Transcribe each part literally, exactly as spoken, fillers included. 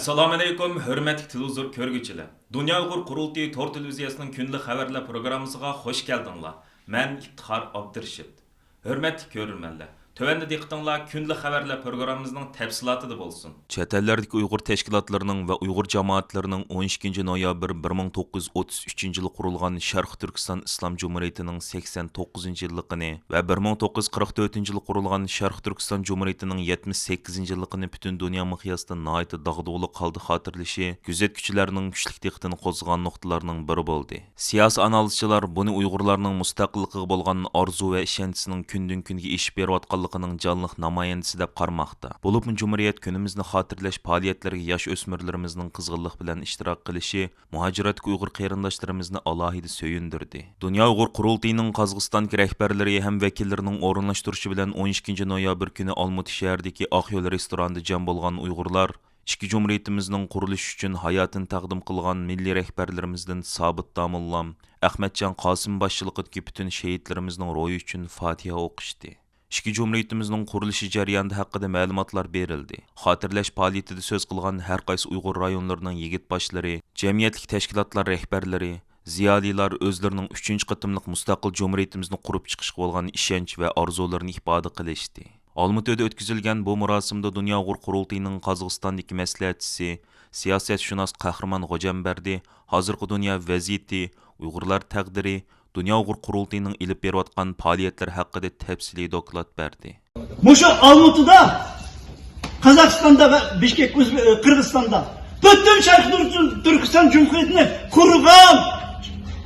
ئەسسالامۇئەلەيكۇم، ھۆرمەتلىك تېلېۋىزور كۆرگۈچىلەر! دۇنيا ئۇيغۇر قۇرۇلتىيى تور تېلېۋىزىيەسىنىڭ كۈندىلىك خەۋەرلەر پروگراممىسىغا خۇش كەلدىڭلار. مەن ئىپتىخار ئابدۇرېشىت. ھۆرمەتلىك كۆرۈرمەنلەر، تۆۋەندە دىققىتىڭلار كۈندىلىك خەۋەرلەر پروگراممىمىزنىڭ تەپسىلاتىدا بولسۇن. چەت ئەللەردىكى ئۇيغۇر تەشكىلاتلىرىنىڭ ۋە ئۇيغۇر جامائەتلىرىنىڭ ئون ئىككىنچى نويابىر بىر مىڭ توققۇز يۈز ئوتتۇز ئۈچىنچى يىلى قۇرۇلغان شەرقىي تۈركىستان ئىسلام جۇمھۇرىيىتىنىڭ سەكسەن توققۇزىنچى يىللىقىنى ۋە بىر مىڭ توققۇز يۈز قىرىق تۆتىنچى يىلى قۇرۇلغان شەرقىي تۈركىستان جۇمھۇرىيىتىنىڭ يەتمىش سەككىزىنچى يىللىقىنى پۈتۈن دۇنيا مىقياسىدا ناھايىتى داغدۇغىلىق ھالدا خاتىرىلىشى كۆزەتكۈچىلەرنىڭ كۈچلۈك دىققىتىنى قوزغىغان نۇقتىلارنىڭ بىرى بولدى. سىياسىي ئانالىزچىلار بۇنى ئۇيغۇرلارنىڭ مۇستەقىللىقىغا بولغان ئارزۇ ۋە ئىشەنچىسىنىڭ كۈندىن-كۈنگە ئېشىپ بېرىۋاتقانلىقىنىڭ جانلىق نامايەندىسى دەپ قارىماقتا. بولۇپمۇ جۇمھۇرىيەت كۈنىمىزنى خاتىرىلەش پائالىيەتلىرىگە ياش ئۆسمۈرلىرىمىزنىڭ قىزغىنلىق بىلەن ئىشتىراك قىلىشى مۇھاجىرەتتىكى ئۇيغۇر قېرىنداشلىرىمىزنى ئالاھىدە سۆيۈندۈردى. دۇنيا ئۇيغۇر قۇرۇلتىيىنىڭ قازاقىستاندىكى رەھبەرلىرى ھەم ۋەكىللىرىنىڭ ئورۇنلاشتۇرۇشى بىلەن ئون ئىككىنچى نويابىر كۈنى ئالمۇتى شەھىرىدىكى ئاق يول رېستورانىدا جەم بولغان ئۇيغۇرلار ئىككى جۇمھۇرىيىتىمىزنىڭ قۇرۇلۇشى ئۈچۈن ھاياتىنى تەقدىم قىلغان مىللىي رەھبەرلىرىمىزدىن سابىت داموللام، ئەخمەتجان قاسىم باشچىلىقىدىكى پۈتۈن شېھىتلىرىمىزنىڭ روھى ئۈچۈن فاتىھە ئوقۇشتى. ئىككى جۇمھۇرىيىتىمىزنىڭ قۇرۇلۇشى جەريانىدا ھەققىدە مەلۇماتلار بېرىلدى. خاتىرىلەش پائالىيىتىدە سۆز قىلغان ھەر قايسى ئۇيغۇر رايونلىرىنىڭ يىگىت باشلىرى، جەمئىيەتلىك تەشكىلاتلار رەھبەرلىرى، زىيالىيلار ئۆزلىرىنىڭ ئۈچىنچى قېتىملىق مۇستەقىل جۇمھۇرىيىتىمىزنى قۇرۇپ چىقىشقا بولغان ئىشەنچ ۋە ئارزۇلىرىنى ئىپادە قىلىشتى. ئالمۇتىدا ئۆتكۈزۈلگەن بۇ مۇراسىمدا دۇنيا ئۇيغۇر قۇرۇلتىيىنىڭ قازاقىستاندىكى مەسلىھەتچىسى، سىياسەتشۇناس قەھرىمان غوجامبەردى ھازىرقى دۇنيا ۋەزىيىتى، ئۇيغۇرلار تەقدىرى، دۇنيا ئۇيغۇر قۇرۇلتىيىنىڭ ئېلىپ بېرىۋاتقان پائالىيەتلىرى ھەققىدە تەپسىلىي دوكلات بەردى. مۇشۇ ئالمۇتىدا، قازاقىستاندا ۋە بىشكېك، ئۆزبې-، قىرغىزىستاندا پۈتۈن شەرقىي تۈرك-، تۈركىستان جۇمھۇرىيىتىنى قۇرغان،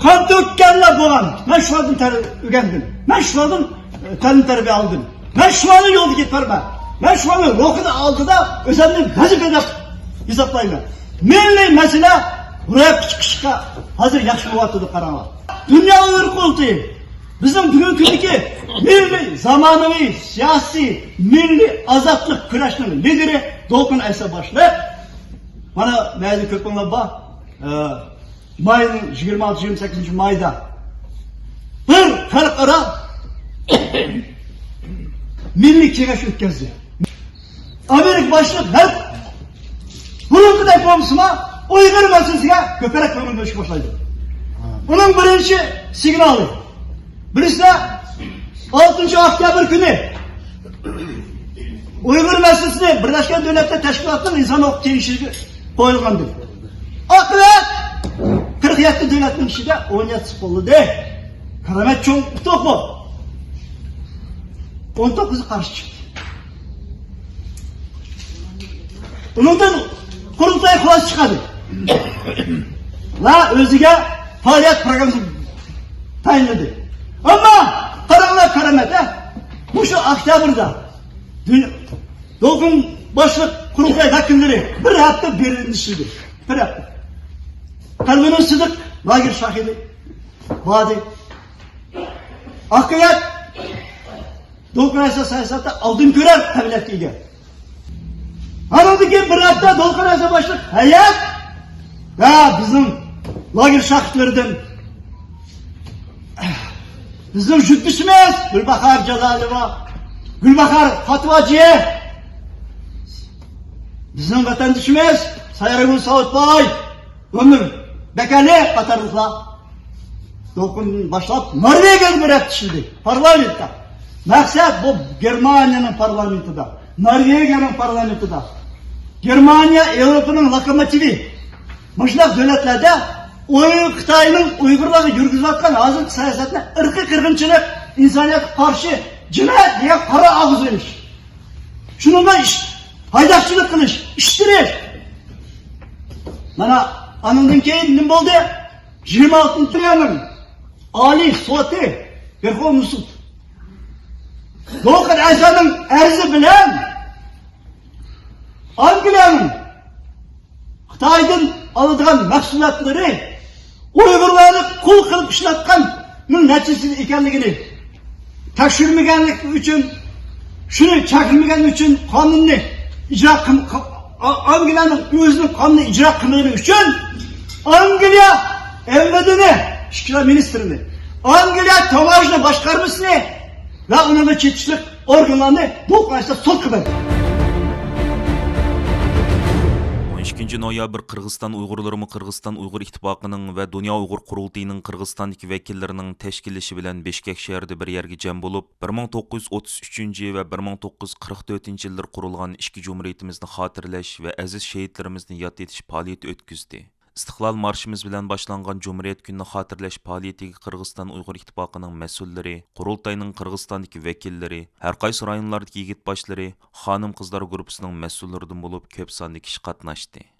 قان تۆككەنلەر بولغان. مەن شۇلاردىن تەر-، ئۆگەندىم. مەن شۇلاردىن، ئە، تەلىم تەربىيە ئالدىم. مەن شۇلارنىڭ يولىدا كېتىپ بارىمەن. مەن شۇلارنىڭ روھىنىڭ ئالدىدا ئۆزۈمنى ۋەزىپە دەپ ھېسابلايمەن. مىللىي مەسىلە روياپقا چىقىشقا ھازىر ياخشى بولۇۋاتىدۇ، قاراڭلار. دۇنيا ئۇيغۇر قۇرۇلتىيى بىزنىڭ بۈگۈنكى كۈندىكى مىللىي، زامانىۋى، سىياسىي، مىللىي ئازادلىق كۈرەشنىڭ لىدىرى دولقۇن ئەيسا باشلىق. مانا، مەيلى كۆپۈڭلار بار. ئە، ماينىڭ يىگىرمە ئالتە، يىگىرمە سەككىزىنچى مايدا بىر خەلقئارا مىللىي كېڭەش ئۆتكۈزدى. ئامېرىكا باشلىق ھەر بۇرۇنقىدەك بولمىسىمۇ، ئۇيغۇر مەسىلىسىگە كۆپرەك كۆڭۈل بۆلۈشكە باشلايدۇ. ئۇنىڭ بىرىنچى سىگنالى. بىرسى، ئالتىنچى ئۆكتەبىر كۈنى ئۇيغۇر مەسىلىسىنى بىرلەشكەن دۆلەتلەر تەشكىلاتىنىڭ ئىنسان ھوقۇق كېڭىشىگە قويۇلغانىدى. ئاقىۋەت، قىرىق يەتتە دۆلەتنىڭ ئىچىدە ئون يەتتىسى قوللىدى. كارامەت چوڭ ئۇتۇق بۇ. ئون توققۇزى قارشى چىقتى. ئۇنىڭدىن قۇرۇلتاي خۇلاسە چىقاردى ۋە ئۆزىگە پائالىيەت پروگراممىسى تەيىنلىدى. ئەمما قاراڭلار، كارامەت، ھە؟ مۇشۇ ئۆكتەبىردە دۇنيا، دولقۇن باشلىق قۇرۇلتاي ۋەكىللىرى بىر ھەپتە بېرلىندا ئىشلىدى. بىر ھەپتە. قەلبىنۇر سىدىق لاگېر شاھىدى باردى. ئاقىۋەت، دولقۇن ئەيسا سىياسەتتە ئالدىن كۆرەر قابىلىيەتكە ئىگە. ئانىڭدىن كېيىن بىر ھەپتە دولقۇن ئەيسا باشلىق ھەيئەت ۋە بىزنىڭ لاگېر شاھىتلىرىدىن بىزنىڭ جۈپپىسىمىز گۈلباھار جالالوۋا، گۈلباھار خاتىۋاجى، بىزنىڭ ۋەتەندىشىمىز سايارگۈل ساۋۇتباي، ئۆمۈر بەكەلى قاتارلىقلار دولقۇندىن باشلاپ نورۋېگىيەدە بىر ھەپتە ئىشلىدى، پارلامېنتتا. مەقسەت بۇ گېرمانىيەنىڭ پارلامېنتىدا، نورۋېگىيەنىڭ پارلامېنتىدا. گېرمانىيە ياۋروپىنىڭ لوكوموتىۋى. مۇشۇنداق دۆلەتلەردە ئۇي-، خىتاينىڭ ئۇيغۇرلارغا يۈرگۈزۈۋاتقان ھازىرقى سىياسەتنى ئىرقىي قىرغىنچىلىق، ئىنسانىيەتكە قارشى جىنايەت دېگەن قارا ئاغزىنى ئىش. شۇنىڭغا ئىش، ھايداقچىلىق قىلىش، ئىشتىرىش. مانا، ئانىڭدىن كېيىن نېمە بولدى؟ يىگىرمە ئالتىنچى ئاينىڭ ئالىي سوتى، ۋېرخوۋنىي سۇد، دولقۇن ئەيسانىڭ ئەرزى بىلەن ئانگلىيەنىڭ خىتايدىن ئالىدىغان مەھسۇلاتلىرى ئۇيغۇرلارنى قۇل قىلىپ ئىشلەتكەننىڭ نەتىجىسى ئىكەنلىكىنى تەكشۈرمىگەنلىكى ئۈچۈن، شۇنى چەكلىمىگەنلىكى ئۈچۈن قانۇننى ئىجرا قىل-، قا-، ئا-، ئانگلىيەنىڭ ئۆزىنىڭ قانۇنىنى ئىجرا قىلمىغىنى ئۈچۈن ئانگلىيە ئەمۋىدىنى، ئىچكى ئىشلار مىنىستىرىنى، ئانگلىيە تاموژنا باشقارمىسىنى ۋە ئۇنىڭغا چېتىشلىق ئورگانلارنى دولقۇن ئەيسا سوتقا بەردى. ئون ئىككىنچى نويابىر قىرغىزىستان ئۇيغۇرلىرىمۇ قىرغىزىستان ئۇيغۇر ئىتتىپاقىنىڭ ۋە دۇنيا ئۇيغۇر قۇرۇلتىيىنىڭ قىرغىزىستاندىكى ۋەكىللىرىنىڭ تەشكىللىشى بىلەن بىشكەك شەھىرىدە بىر يەرگە جەم بولۇپ، بىر مىڭ توققۇز يۈز ئوتتۇز ئۈچىنچى ۋە بىر مىڭ توققۇز يۈز قىرىق تۆتىنچى يىللىرى قۇرۇلغان ئىككى جۇمھۇرىيىتىمىزنى خاتىرىلەش ۋە ئەزىز شېھىتلىرىمىزنى ياد ئېتىش پائالىيىتى ئۆتكۈزدى. ئىستىقلال مارشىمىز بىلەن باشلانغان جۇمھۇرىيەت كۈنىنى خاتىرىلەش پائالىيىتىگە قىرغىزىستان ئۇيغۇر ئىتتىپاقىنىڭ مەسئۇللىرى، قۇرۇلتاينىڭ قىرغىزىستاندىكى ۋەكىللىرى، ھەرقايسى رايونلاردىكى يىگىت باشلىرى، خانىم-قىزلار گۇرۇپپىسىنىڭ مەسئۇللىرىدىن بولۇپ كۆپ ساندا كىشى قاتناشتى.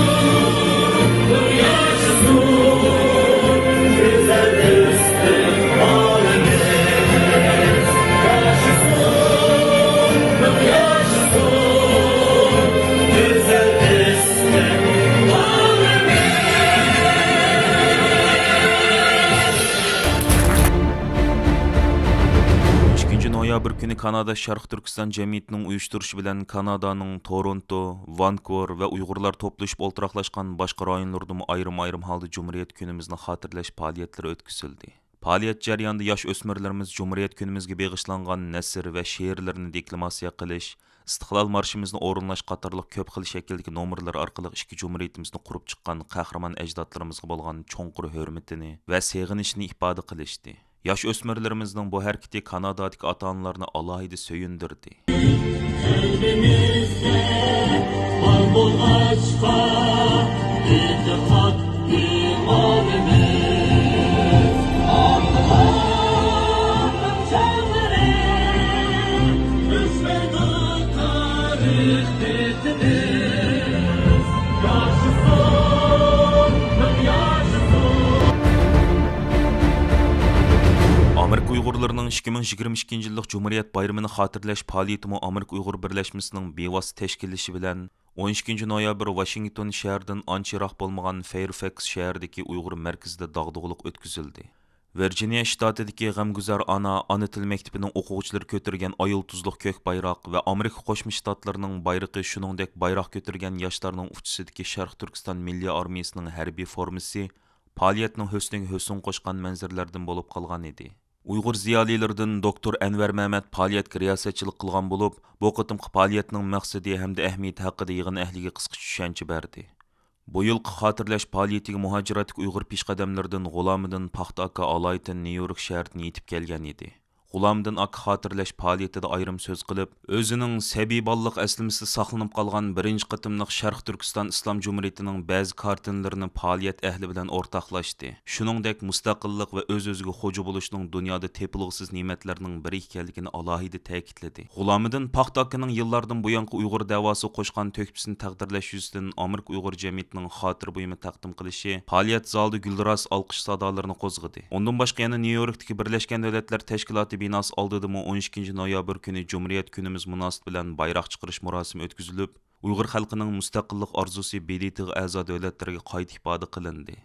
ئىككىنچى نويابىر كۈنى كانادا شەرقىي تۈركىستان جەمئىيىتىنىڭ ئۇيۇشتۇرۇشى بىلەن كانادانىڭ تورونتو، ۋانكۇۋېر ۋە ئۇيغۇرلار توپلىشىپ ئولتۇراقلاشقان باشقا رايونلىرىدىمۇ ئايرىم-ئايرىم ھالدا جۇمھۇرىيەت كۈنىمىزنى خاتىرىلەش پائالىيەتلىرى ئۆتكۈزۈلدى. پائالىيەت جەريانىدا ياش ئۆسمۈرلىرىمىز جۇمھۇرىيەت كۈنىمىزگە بېغىشلانغان نەسر ۋە شېئىرلىرىنى دېكلاماتسىيە قىلىش، ئىستىقلال مارشىمىزنى ئورۇنلاش قاتارلىق كۆپ خىل شەكىلدىكى نومۇرلىرى ئارقىلىق ئىككى جۇمھۇرىيىتىمىزنى قۇرۇپ چىققان قەھرىمان ئەجدادلىرىمىزغا بولغان چوڭقۇر ھۆرمىتىنى ۋە سېغىنىشىنى ئىپادە قىلىشتى. ياش ئۆسمۈرلىرىمىزنىڭ بۇ ھەرىكىتى كانادادىكى ئاتا-ئانىلارنى ئالاھىدە سۆيۈندۈردى. قەلبىمىزدە بار بولغاچقا، ئېتىقاد ئىمانىمىز ئارقىدا. ئامېرىكا ئۇيغۇرلىرىنىڭ ئىككى مىڭ يىگىرمە ئىككىنچى يىللىق جۇمھۇرىيەت بايرىمىنى خاتىرىلەش پائالىيىتىمۇ ئامېرىكا ئۇيغۇر بىرلەشمىسىنىڭ بىۋاسىتە تەشكىللىشى بىلەن ئون ئىككىنچى نويابىر ۋاشىنگتون شەھىرىدىن ئانچە يىراق بولمىغان فېيرفەكس شەھىرىدىكى ئۇيغۇر مەركىزىدە داغدۇغىلىق ئۆتكۈزۈلدى. ۋىرجىنىيە شتاتىدىكى غەمگۈزار ئانا ئانا تىل مەكتىپىنىڭ ئوقۇغۇچىلىرى كۆتۈرگەن ئايۇل تۇزلۇق كۆك بايراق ۋە ئامېرىكا قوشما شتاتلىرىنىڭ بايرىقى، شۇنىڭدەك بايراق كۆتۈرگەن ياشلارنىڭ ئۇچىسىدىكى شەرقىي تۈركىستان مىللىي ئارمىيىسىنىڭ ھەربىي فورمىسى پائالىيەتنىڭ ھۆسنىگە ھۆسن قوشقان مەنزىرىلەردىن بولۇپ قالغان ئىدى. ئۇيغۇر زىيالىيلىرىدىن دوكتور ئەنۋەر مەمەت پائالىيەتكە رىياسەتچىلىك قىلغان بولۇپ، بۇ قېتىمقى پائالىيەتنىڭ مەقسىتى ھەمدە ئەھمىيىتى ھەققىدە يىغىن ئەھلىگە قىسقىچە چۈشەنچە بەردى. بۇ يىلقى خاتىرىلەش پائالىيىتىگە مۇھاجىرەتتىكى ئۇيغۇر پېشقەدەملىرىدىن غۇلامىدىن پاختا ئاكا ئالايىتىن نيۇ يورك شەھىرىدىن يېتىپ كەلگەن ئىدى. غۇلامىدىن ئاكا خاتىرىلەش پائالىيىتىدە ئايرىم سۆز قىلىپ، ئۆزىنىڭ سەبىي بالىلىق ئەسلىمىسىدە ساقلىنىپ قالغان بىرىنچى قېتىملىق شەرقىي تۈركىستان ئىسلام جۇمھۇرىيىتىنىڭ بەزى كارتىنىلىرىنى پائالىيەت ئەھلى بىلەن ئورتاقلاشتى. شۇنىڭدەك مۇستەقىللىق ۋە ئۆز-ئۆزىگە خوجا بولۇشنىڭ دۇنيادا تېپىلغۇسىز نېمەتلەرنىڭ بىرى ئىكەنلىكىنى ئالاھىدە تەكىتلىدى. غۇلامىدىن پاختا ئاكىنىڭ يىللاردىن بۇيانقى ئۇيغۇر دەۋاسىغا قوشقان تۆھپىسىنى تەقدىرلەش يۈزىسىدىن ئامېرىكا ئۇيغۇر جەمئىيىتىنىڭ خاتىرە بۇيۇمى تەقدىم قىلىشى پائالىيەت زالىدا گۈلدۈراس ئالقىش سادالىرىنى قوزغىدى. ئۇندىن باشقا يەنە نيۇ يوركتىكى بىرلەشكەن دۆلەتلەر تەشكىلاتى بىناسى ئالدىدىمۇ ئون ئىككىنچى نويابىر كۈنى جۇمھۇرىيەت كۈنىمىز مۇناسىۋىتى بىلەن بايراق چىقىرىش مۇراسىمى ئۆتكۈزۈلۈپ، ئۇيغۇر خەلقىنىڭ مۇستەقىللىق ئارزۇسى ب د ت غا ئەزا دۆلەتلەرگە قايتا ئىپادە قىلىندى.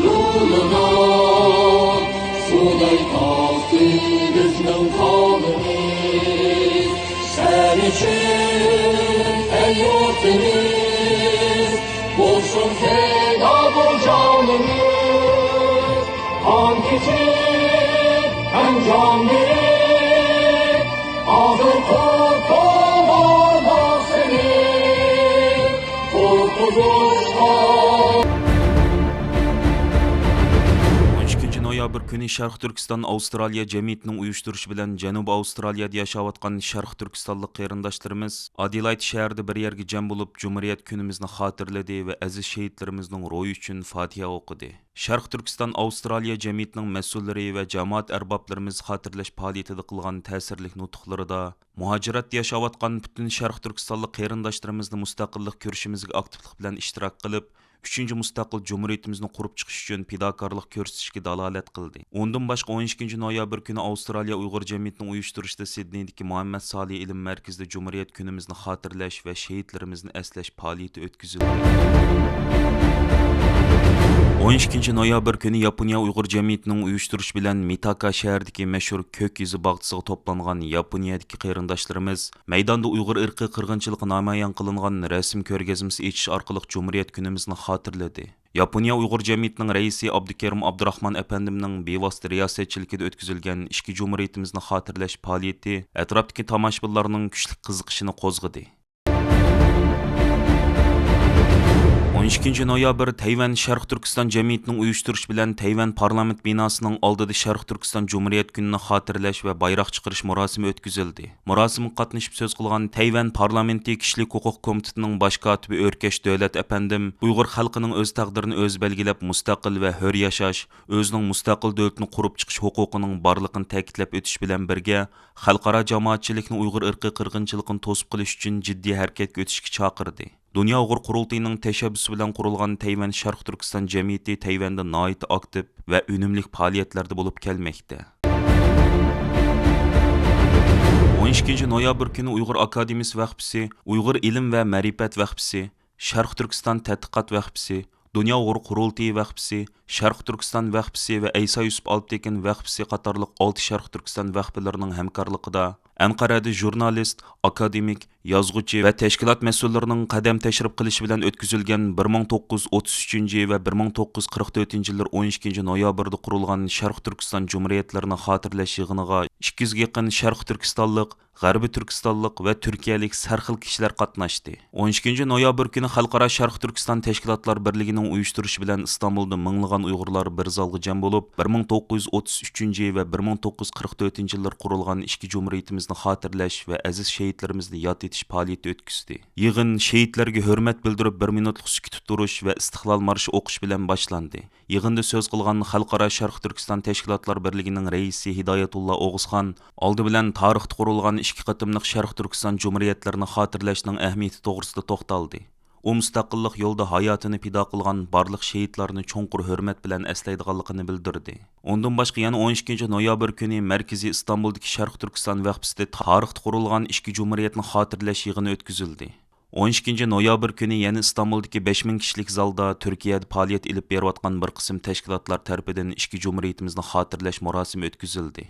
يولىدا سۇدەك ئاقتى بىزنىڭ قانىمىز، سەن ئۈچۈن ئەي يۇرتىمىز، بولسۇن پىدا بۇ جانىمىز. قان كېچىپ ھەم جان بېرىپ، ھازىر قۇتۇلدۇرماق سېنى قۇتقۇزۇشقا. ئون ئىككىنچى نويابىر كۈنى شەرقىي تۈركىستان ئاۋسترالىيە جەمئىيىتىنىڭ ئۇيۇشتۇرۇشى بىلەن جەنۇبىي ئاۋسترالىيەدە ياشاۋاتقان شەرقىي تۈركىستانلىق قېرىنداشلىرىمىز ئادېلايد شەھىرىدە بىر يەرگە جەم بولۇپ، جۇمھۇرىيەت كۈنىمىزنى خاتىرىلىدى ۋە ئەزىز شېھىتلىرىمىزنىڭ روھى ئۈچۈن فاتىھە ئوقۇدى. شەرقىي تۈركىستان ئاۋسترالىيە جەمئىيىتىنىڭ مەسئۇللىرى ۋە جامائەت ئەربابلىرىمىز خاتىرىلەش پائالىيىتىدە قىلغان تەسىرلىك نۇتۇقلىرىدا مۇھاجىرەتتە ياشاۋاتقان پۈتۈن شەرقىي تۈركىستانلىق قېرىنداشلىرىمىزنى مۇستەقىللىق كۈرىشىمىزگە ئاكتىپلىق بىلەن ئىشتىراك قىلىپ، ئۈچىنچى مۇستەقىل جۇمھۇرىيىتىمىزنى قۇرۇپ چىقىش ئۈچۈن پىداكارلىق كۆرسىتىشكە دالالەت قىلدى. ئۇندىن باشقا، ئون ئىككىنچى نويابىر كۈنى ئاۋسترالىيە ئۇيغۇر جەمئىيىتىنىڭ ئۇيۇشتۇرۇشىدا سىدنېيدىكى مۇھەممەد سالىھ ئىلىم مەركىزىدە جۇمھۇرىيەت كۈنىمىزنى خاتىرىلەش ۋە شېھىتلىرىمىزنى ئەسلەش پائالىيىتى ئۆتكۈزۈلدى. ئون ئىككىنچى نويابىر كۈنى ياپونىيە ئۇيغۇر جەمئىيىتىنىڭ ئۇيۇشتۇرۇشى بىلەن مىتاكا شەھىرىدىكى مەشھۇر كۆك يېزا باغچىسىغا توپلانغان ياپونىيەدىكى قېرىنداشلىرىمىز مەيداندا ئۇيغۇر ئىرقىي قىرغىنچىلىقى نامايان قىلىنغان رەسىم كۆرگەزمىسى ئېچىش ئارقىلىق جۇمھۇرىيەت كۈنىمىزنى خاتىرىلىدى. ياپونىيە ئۇيغۇر جەمئىيىتىنىڭ رەئىسى ئابدۇكېرىم ئابدۇراخمان ئەپەندىمنىڭ بىۋاسىتە رىياسەتچىلىكىدە ئۆتكۈزۈلگەن ئىككى جۇمھۇرىيىتىمىزنى خاتىرىلەش پائالىيىتى ئەتراپتىكى تاماشىبىنلارنىڭ كۈچلۈك قىزىقىشىنى قوزغىدى. ئون ئىككىنچى نويابىر تەيۋەن شەرقىي تۈركىستان جەمئىيىتىنىڭ ئۇيۇشتۇرۇشى بىلەن تەيۋەن پارلامېنت بىناسىنىڭ ئالدىدا شەرقىي تۈركىستان جۇمھۇرىيەت كۈنىنى خاتىرىلەش ۋە بايراق چىقىرىش مۇراسىمى ئۆتكۈزۈلدى. مۇراسىمغا قاتنىشىپ سۆز قىلغان تەيۋەن پارلامېنتى كىشىلىك ھوقۇق كومىتېتىنىڭ باش كاتىپى ئۆركەش دۆلەت ئەپەندىم ئۇيغۇر خەلقىنىڭ ئۆز تەقدىرىنى ئۆزى بەلگىلەپ، مۇستەقىل ۋە ھۆر ياشاش، ئۆزىنىڭ مۇستەقىل دۆلىتىنى قۇرۇپ چىقىش ھوقۇقىنىڭ بارلىقىنى تەكىتلەپ ئۆتۈش بىلەن بىرگە، خەلقئارا جامائەتچىلىكنى ئۇيغۇر ئىرقىي قىرغىنچىلىقىنى توسۇپ قېلىش ئۈچۈن جىددىي ھەرىكەتكە ئۆتۈشكە چاقىردى. دۇنيا ئۇيغۇر قۇرۇلتىيىنىڭ تەشەببۇسى بىلەن قۇرۇلغان تەيۋەن شەرقىي تۈركىستان جەمئىيىتى تەيۋەندە ناھايىتى ئاكتىپ ۋە ئۈنۈملۈك پائالىيەتلەردە بولۇپ كەلمەكتە. ئون ئىككىنچى نويابىر كۈنى ئۇيغۇر ئاكادېمىيىسى ۋەخپىسى، ئۇيغۇر ئىلىم ۋە مەرىپەت ۋەخپىسى، شەرقىي تۈركىستان تەتقىقات ۋەخپىسى، دۇنيا ئۇيغۇر قۇرۇلتىيى ۋەخپىسى، شەرقىي تۈركىستان ۋەخپىسى ۋە ئەيسا يۈسۈپ ئالپتېكىن ۋەخپىسى قاتارلىق ئالتە شەرقىي تۈركىستان ۋەخپىلىرىنىڭ ھەمكارلىقىدا ئەنقەرەدە ژۇرنالىست، ئاكادېمىك، يازغۇچى ۋە تەشكىلات مەسئۇللىرىنىڭ قەدەم تەشرىپ قىلىشى بىلەن ئۆتكۈزۈلگەن بىر مىڭ توققۇز يۈز ئوتتۇز ئۈچىنچى ۋە بىر مىڭ توققۇز يۈز قىرىق تۆتىنچى يىللىرى ئون ئىككىنچى نويابىردا قۇرۇلغان شەرقىي تۈركىستان جۇمھۇرىيەتلىرىنى خاتىرىلەش يىغىنىغا ئىككى يۈزگە يېقىن شەرقىي تۈركىستانلىق، غەربىي تۈركىستانلىق ۋە تۈركىيەلىك سەرخىل كىشىلەر قاتناشتى. ئون ئىككىنچى نويابىر كۈنى خەلقئارا شەرقىي تۈركىستان تەشكىلاتلار بىرلىكىنىڭ ئۇيۇشتۇرۇشى بىلەن ئىستانبۇلدا مىڭلىغان ئۇيغۇرلار بىر زالغا جەم بولۇپ، بىر مىڭ توققۇز يۈز ئوتتۇز ئۈچىنچى ۋە بىر مىڭ توققۇز يۈز قىرىق تۆتىنچى يىللىرى قۇرۇلغان ئىككى جۇمھۇرىيىتىمىزنى خاتىرىلەش ۋە ئەزىز شېھىتلىرىمىزنى ياد ئېتىش پائالىيىتى ئۆتكۈزدى. يىغىن شېھىتلەرگە ھۆرمەت بىلدۈرۈپ، بىر مىنۇتلۇق سۈكۈتتە تۇرۇش ۋە ئىستىقلال مارشى ئوقۇش بىلەن باشلاندى. يىغىندا سۆز قىلغان خەلقئارا شەرقىي تۈركىستان تەشكىلاتلار بىرلىكىنىڭ رەئىسى ھىدايەتۇللا ئوغۇزخان ئالدى بىلەن تارىختا قۇرۇلغان ئىككى قېتىملىق شەرقىي تۈركىستان جۇمھۇرىيەتلىرىنى خاتىرىلەشنىڭ ئەھمىيىتى توغرىسىدا توختالدى. ئۇ مۇستەقىللىق يولىدا ھاياتىنى پىدا قىلغان بارلىق شېھىتلارنى چوڭقۇر ھۆرمەت بىلەن ئەسلەيدىغانلىقىنى بىلدۈردى. ئۇندىن باشقا، يەنە ئون ئىككىنچى نويابىر كۈنى مەركىزىي ئىستانبۇلدىكى شەرقىي تۈركىستان ۋەخپىسىدە تارىختا قۇرۇلغان ئىككى جۇمھۇرىيەتنى خاتىرىلەش يىغىنى ئۆتكۈزۈلدى. ئون ئىككىنچى نويابىر كۈنى يەنە ئىستانبۇلدىكى بەش مىڭ كىشىلىك زالدا تۈركىيەدە پائالىيەت ئېلىپ بېرىۋاتقان بىر قىسىم تەشكىلاتلار تەرىپىدىن ئىككى جۇمھۇرىيىتىمىزنى خاتىرىلەش مۇراسىمى ئۆتكۈزۈلدى.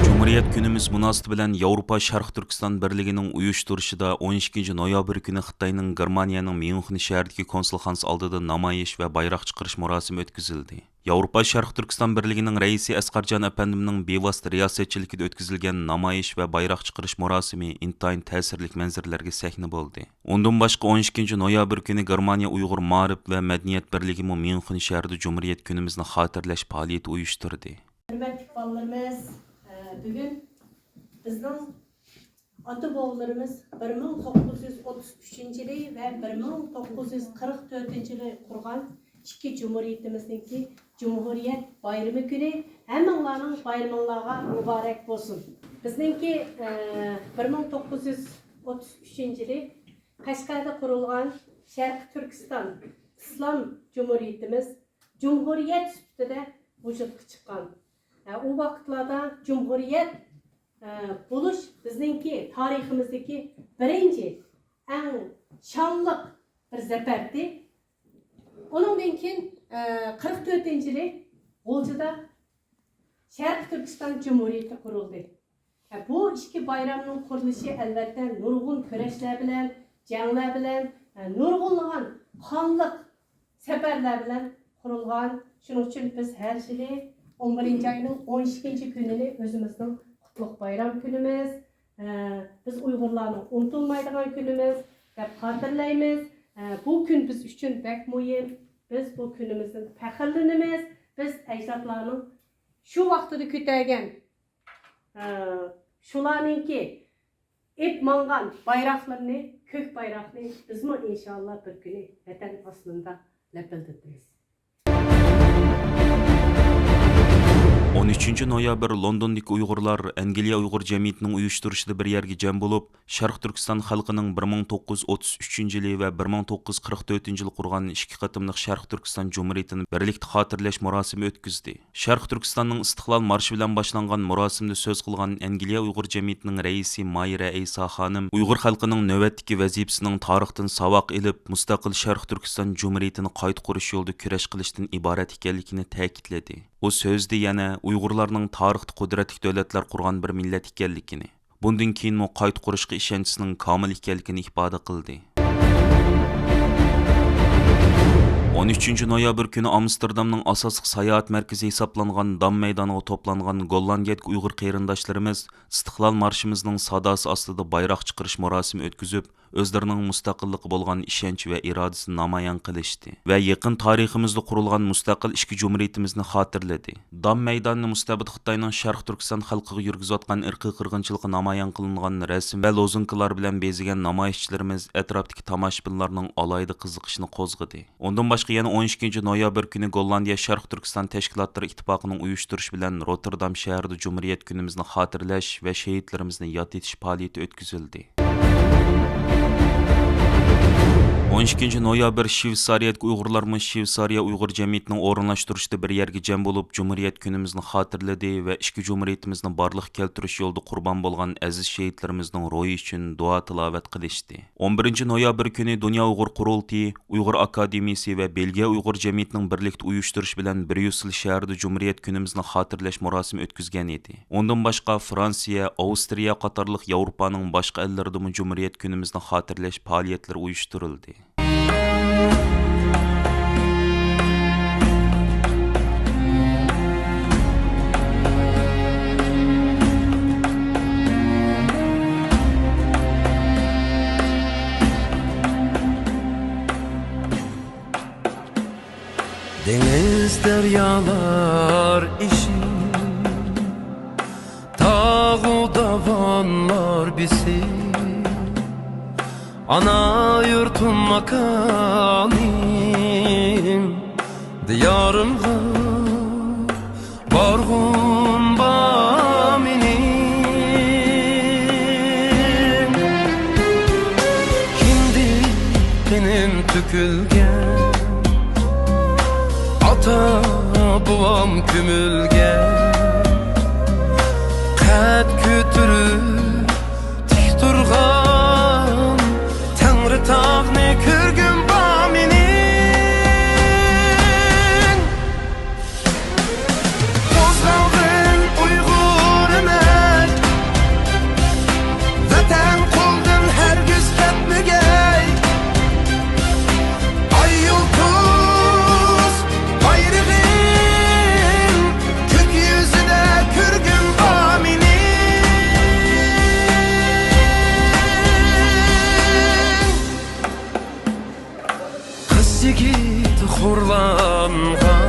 جۇمھۇرىيەت كۈنىمىز مۇناسىۋىتى بىلەن ياۋروپا شەرقىي تۈركىستان بىرلىكىنىڭ ئۇيۇشتۇرۇشىدا ئون ئىككىنچى نويابىر كۈنى خىتاينىڭ گېرمانىيەنىڭ ميۇنخېن شەھىرىدىكى كونسۇلخانىسى ئالدىدا نامايىش ۋە بايراق چىقىرىش مۇراسىمى ئۆتكۈزۈلدى. ياۋروپا شەرقىي تۈركىستان بىرلىكىنىڭ رەئىسى ئەسقەرجان ئەپەندىمنىڭ بىۋاسىتە رىياسەتچىلىكىدە ئۆتكۈزۈلگەن نامايىش ۋە بايراق چىقىرىش مۇراسىمى ئىنتايىن تەسىرلىك مەنزىرىلەرگە سەھنە بولدى. ئۇندىن باشقا، ئون ئىككىنچى نويابىر كۈنى گېرمانىيە ئۇيغۇر مائارىپ ۋە مەدەنىيەت بىرلىكىمۇ ميۇنخېن شەھىرىدە جۇمھۇرىيەت كۈنىمىزنى خاتىرىلەش پائالىيىتى ئۇيۇشتۇردى. ھۆرمەتلىك بالىلىرىمىز، ئە، بۈگۈن بىزنىڭ ئاتا بوۋىلىرىمىز بىر مىڭ توققۇز يۈز ئوتتۇز ئۈچىنچى يىلى ۋە بىر مىڭ توققۇز يۈز قىرىق تۆتىنچى يىلى قۇرغان ئىككى جۇمھۇرىيىتىمىزنىڭكى جۇمھۇرىيەت بايرىمى كۈنى ھەممىڭلارنىڭ بايرىمىڭلارغا مۇبارەك بولسۇن. بىزنىڭكى، ئە، بىر مىڭ توققۇز يۈز ئوتتۇز ئۈچىنچى يىلى قەشقەردە قۇرۇلغان شەرقىي تۈركىستان ئىسلام جۇمھۇرىيىتىمىز جۇمھۇرىيەت سۈپىتىدە ۋۇجۇدقا چىققان. ئە، ئۇ ۋاقىتلاردا جۇمھۇرىيەت، ئە، بولۇش بىزنىڭكى تارىخىمىزدىكى بىرىنچى ئەڭ شانلىق بىر زەپەردى. ئۇنىڭدىن كېيىن، ئە، قىرىق تۆتىنچى يىلى غۇلجىدا شەرقىي تۈركىستان جۇمھۇرىيىتى قۇرۇلدى. ھە، بۇ ئىككى بايرامنىڭ قۇرۇلۇشى، ئەلۋەتتە، نۇرغۇن كۈرەشلەر بىلەن، جەڭلەر بىلەن، ھە، نۇرغۇنلىغان قانلىق سەپەرلەر بىلەن قۇرۇلغان. شۇنىڭ ئۈچۈن بىز ھەر يىلى ئون بىرىنچى ئاينىڭ ئون ئىككىنچى كۈنىنى ئۆزىمىزنىڭ قۇتلۇق بايرام كۈنىمىز، ھە، بىز ئۇيغۇرلارنىڭ ئۇنتۇلمايدىغان كۈنىمىز دەپ خاتىرىلەيمىز. ھە، بۇ كۈن بىز ئۈچۈن بەك مۇھىم. بىز بۇ كۈنىمىزدىن پەخىرلىنىمىز. بىز ئەجدادلارنىڭ شۇ ۋاقتىدا كۆتەرگەن، ئە، شۇلارنىڭكى ئېلىپ ماڭغان بايراقلىرىنى، كۆك بايراقنى بىزمۇ ئىنشائاللا بىر كۈنى ۋەتەن ئاسمىنىدا لەپىلدىتىمىز. ئون ئۈچىنچى نويابىر لوندوندىكى ئۇيغۇرلار ئەنگلىيە ئۇيغۇر جەمئىيىتىنىڭ ئۇيۇشتۇرۇشىدا بىر يەرگە جەم بولۇپ، شەرقىي تۈركىستان خەلقىنىڭ بىر مىڭ توققۇز يۈز ئوتتۇز ئۈچىنچى يىلى ۋە بىر مىڭ توققۇز يۈز قىرىق تۆتىنچى يىلى قۇرغان ئىككى قېتىملىق شەرقىي تۈركىستان جۇمھۇرىيىتىنى بىرلىكتە خاتىرىلەش مۇراسىمى ئۆتكۈزدى. شەرقىي تۈركىستاننىڭ ئىستىقلال مارشى بىلەن باشلانغان مۇراسىمدا سۆز قىلغان ئەنگلىيە ئۇيغۇر جەمئىيىتىنىڭ رەئىسى مايرە ئەيسا خانىم ئۇيغۇر خەلقىنىڭ نۆۋەتتىكى ۋەزىپىسىنىڭ تارىختىن ساۋاق ئېلىپ، مۇستەقىل شەرقىي تۈركىستان جۇمھۇرىيىتىنى قايتا قۇرۇش يولىدا كۈرەش قىلىشتىن ئىبارەت ئىكەنلىكىنى تەكىتلىدى. ئۇ سۆزىدە يەنە ئۇيغۇرلارنىڭ تارىختا قۇدرەتلىك دۆلەتلەر قۇرغان بىر مىللەت ئىكەنلىكىنى، بۇندىن كېيىنمۇ قايتا قۇرۇشقا ئىشەنچىسىنىڭ كامىل ئىكەنلىكىنى ئىپادە قىلدى. ئون ئۈچىنچى نويابىر كۈنى ئامستېردامنىڭ ئاساسلىق ساياھەت مەركىزى ھېسابلانغان دام مەيدانىغا توپلانغان گوللاندىيەدىكى ئۇيغۇر قېرىنداشلىرىمىز ئىستىقلال مارشىمىزنىڭ ساداسى ئاستىدا بايراق چىقىرىش مۇراسىمى ئۆتكۈزۈپ، ئۆزلىرىنىڭ مۇستەقىللىققا بولغان ئىشەنچ ۋە ئىرادىسىنى نامايان قىلىشتى ۋە يېقىن تارىخىمىزدا قۇرۇلغان مۇستەقىل ئىككى جۇمھۇرىيىتىمىزنى خاتىرىلىدى. دام مەيدانىنى مۇستەبىت خىتاينىڭ شەرقىي تۈركىستان خەلقىگە يۈرگۈزۈۋاتقان ئىرقىي قىرغىنچىلىقى نامايان قىلىنغان رەسىم ۋە لوزۇنكىلار بىلەن بېزىگەن نامايىشچىلىرىمىز ئەتراپتىكى تاماشىبىنلارنىڭ ئالاھىدە قىزىقىشىنى قوزغىدى. ئۇندىن باشقا، يەنە ئون ئىككىنچى نويابىر كۈنى گوللاندىيە شەرقىي تۈركىستان تەشكىلاتلىرى ئىتتىپاقىنىڭ ئۇيۇشتۇرۇشى بىلەن روتتېردام شەھىرىدە جۇمھۇرىيەت كۈنىمىزنى خاتىرىلەش ۋە شېھىتلىرىمىزنى ياد ئېتىش پائالىيىتى ئۆتكۈزۈلدى. ئون ئىككىنچى نويابىر شىۋېتسارىيەدىكى ئۇيغۇرلارمۇ شىۋېتسارىيە ئۇيغۇر جەمئىيىتىنىڭ ئورۇنلاشتۇرۇشىدا بىر يەرگە جەم بولۇپ، جۇمھۇرىيەت كۈنىمىزنى خاتىرىلىدى ۋە ئىككى جۇمھۇرىيىتىمىزنى بارلىققا كەلتۈرۈش يولىدا قۇربان بولغان ئەزىز شېھىتلىرىمىزنىڭ روھى ئۈچۈن دۇئا-تىلاۋەت قىلىشتى. ئون بىرىنچى نويابىر كۈنى دۇنيا ئۇيغۇر قۇرۇلتىيى، ئۇيغۇر ئاكادېمىيىسى ۋە بېلگىيە ئۇيغۇر جەمئىيىتىنىڭ بىرلىكتە ئۇيۇشتۇرۇشى بىلەن بريۇسسېل شەھىرىدە جۇمھۇرىيەت كۈنىمىزنى خاتىرىلەش مۇراسىمى ئۆتكۈزگەن ئىدى. ئۇندىن باشقا، فرانسىيە، ئاۋسترىيە قاتارلىق ياۋروپانىڭ باشقا ئەللىرىدىمۇ جۇمھۇرىيەت كۈنىمىزنى خاتىرىلەش پائالىيەتلىرى ئۇيۇشتۇرۇلدى. دېڭىز دەريالار ئېشىپ، تاغۇ داۋانلار بېسىپ، ئانا يۇرتۇم ماكانىم، دىيارىمغا بارغۇم بار مېنىڭ. كىندىك قېنىم تۆكۈلگەن، ئاتا بوۋام كۆمۈلگەن، قەد كۆتۈرۈپ تىك تۇرغان تەڭرىتاغنى كۆرگۈم بار مېنىڭ. قوزغالغىن ئۇيغۇرىمەن، ۋەتەن قولدىن ھەرگىز كەتمىگەي. ئاي يۇلتۇز بايرىغىم كۆك يۈزىدە كۆرگۈم بار مېنىڭ. قىز يىگىت خورلانغان،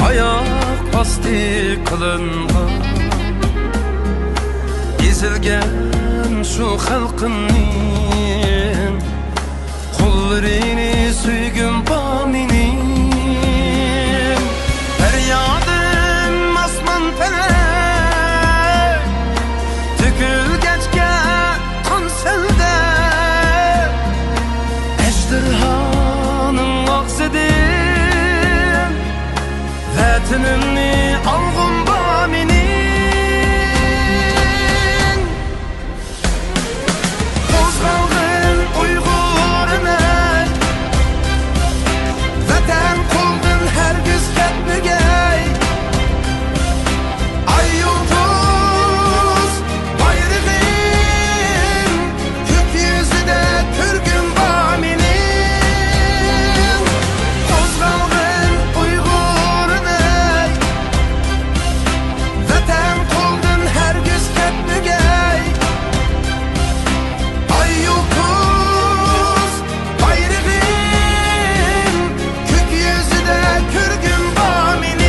ئاياق ئاستى قىلىنغان، ئېزىلگەن شۇ خەلقىمنىڭ قوللىرىنى سۆيگۈم بار مېنىڭ. پەريادىم ئاسمان پەلەك تۆكۈلگەچكە، قان سەلدە ئەجدىرھانىڭ ئاغزىدىن ۋەتىنىمنى ئالغۇم بار مېنىڭ. قوزغالغىن ئۇيغۇرىمەن، ۋەتەن قولدىن ھەرگىز كەتمىگەي. ئاي يۇلتۇز بايرىغىم كۆك يۈزىدە كۆرگۈم بار مېنىڭ. قوزغالغىن ئۇيغۇرىمەن، ۋەتەن قولدىن ھەرگىز كەتمىگەي. ئاي يۇلتۇز بايرىغىم كۆك يۈزىدە كۆرگۈم بار مېنىڭ.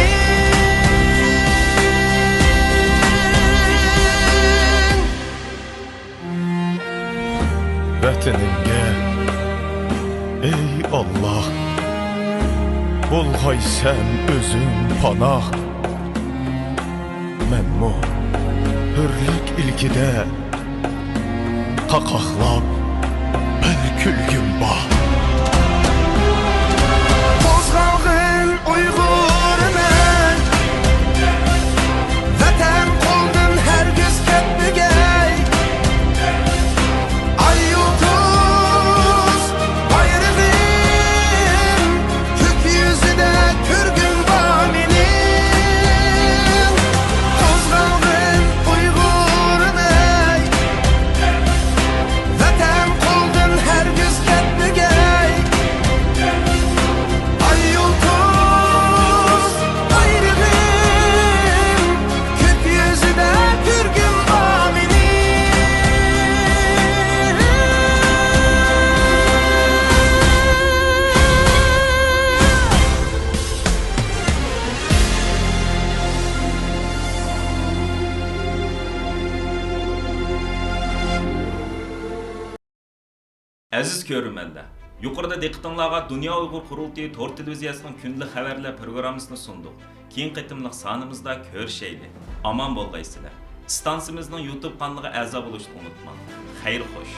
ۋەتىنىمگە، ئەي ئاللا، بولغايسەن ئۆزۈڭ پاناھ. مەنمۇ ھۆرلۈك ئىلكىدە قاقاقلاپ بىر كۈلگۈم بار. قوزغالغىن ئۇيغۇرىمەن، ۋەتەن قولدىن ھەرگىز كەتمىگەي. ئاي يۇلتۇز بايرىغىم كۆك يۈزىدە كۆرگۈم بار مېنىڭ. قوزغالغىن ئۇيغۇرىمەن، ۋەتەن قولدىن ھەرگىز كەتمىگەي. ئەزىز كۆرۈرمەنلەر، يۇقىرىدا دىققىتىڭلارغا دۇنيا ئۇيغۇر قۇرۇلتىيى تور تېلېۋىزىيەسىنىڭ كۈندىلىك خەۋەرلەر پروگراممىسىنى سۇندۇق. كېيىنكى قېتىملىق سانىمىزدا كۆرۈشەيلى. ئامان بولغايسىلەر. ئىستانسىمىزنىڭ يۇتۇب قانىلىغا ئەزا بولۇشنى ئۇنتۇماڭ. خەير خوش.